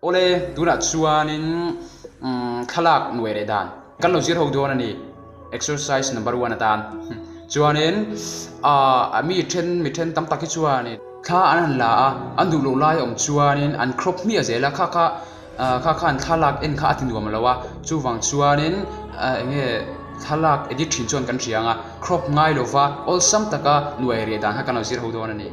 Awle, tunah chuanin thlalak nuai leh dan kan lo zir ho dawn a ni, exercise number one atan. Chuanin ah mi then mi then tam tak hi chuanin thla an han la a, an duh loh lai awm chuanin an crop hmiah zel a, kha kha kha khan thlalak en kha a ti nuam lo a, chuvang chuanin eng nge thlalak edit thin chuan kan hria ang a, crop ngai lova awlsam taka nuai reh dan kha kan lo zir ho dawn a ni.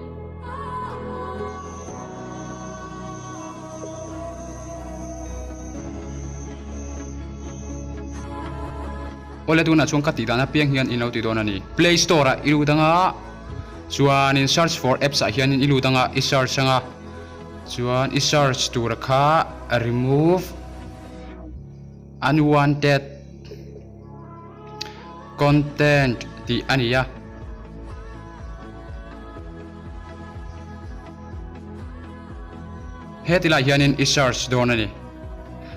Awle tunah chuan ka tih dan apiang hian in lo ti dawn a ni. Play Store ah i lut anga chuanin search for apps ah hianin i lut anga i search anga chuan i search tur kha remove unwanted content tih a ni a. Heti lai hianin i search dawn a ni.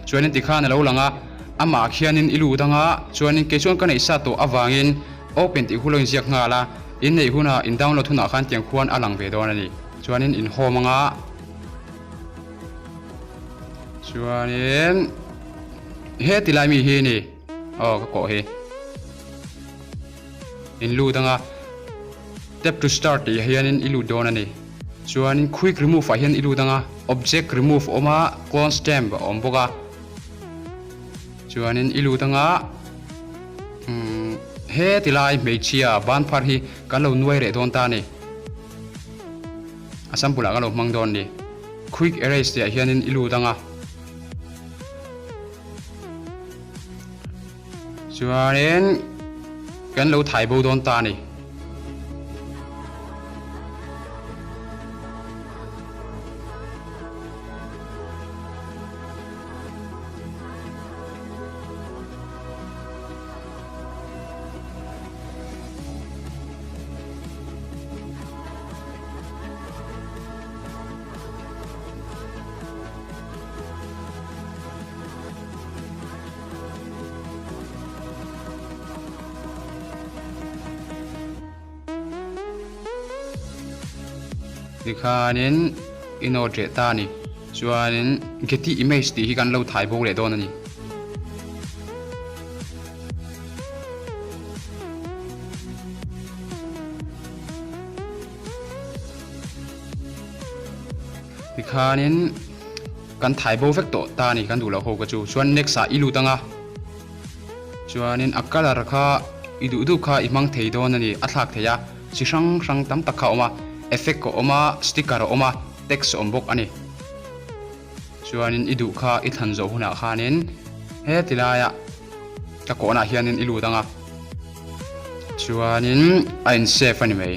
Chuanin tikhan a lo lang a, amah khianin i lut anga chuanin kei chuan ka neih sa tawh avangin open tih hu lo inziak nghal a, in neih hunah in download hunah khan tiang khuan a lang ve dawn a ni. Chuanin in home anga chuanin heti lai mi hi a ni aw ka kawh hi in lut anga tap to start tih hianin i lut dawn a ni. Chuanin quick remove ah hian i lut anga object remove a awm a clone stamp a awm bawk a chuanin i lut anga umm heti lai hmeichhia ban phar hi kan lo nuai reh dawn ta a ni a sample ah ka lo hmang dawn a ni quick erase tih ah hianin i lut anga chuanin kan lo thai bo dawn ta a ni. Tikhanin i note reh ta a ni. Chuanin Getty Image tih hi kan lo thai bo leh dawn a ni. Tikhanin kan thai bo vek tawh ta a ni kan duh loh ho ka chu. Chuan next ah i lut ang a. Chuanin a colour kha i duh duh kha i hmang thei dawn a ni, a thlak thei a, chi hrang hrang tam tak kha a awm a, effect a awm a, sticker a awm a, text a awm bawk a ni. Chuanin i duh kha i thlan zawh hunah khanin heti laia ka kawhnah hianin i lut ang a, chuanin a in save a ni mai.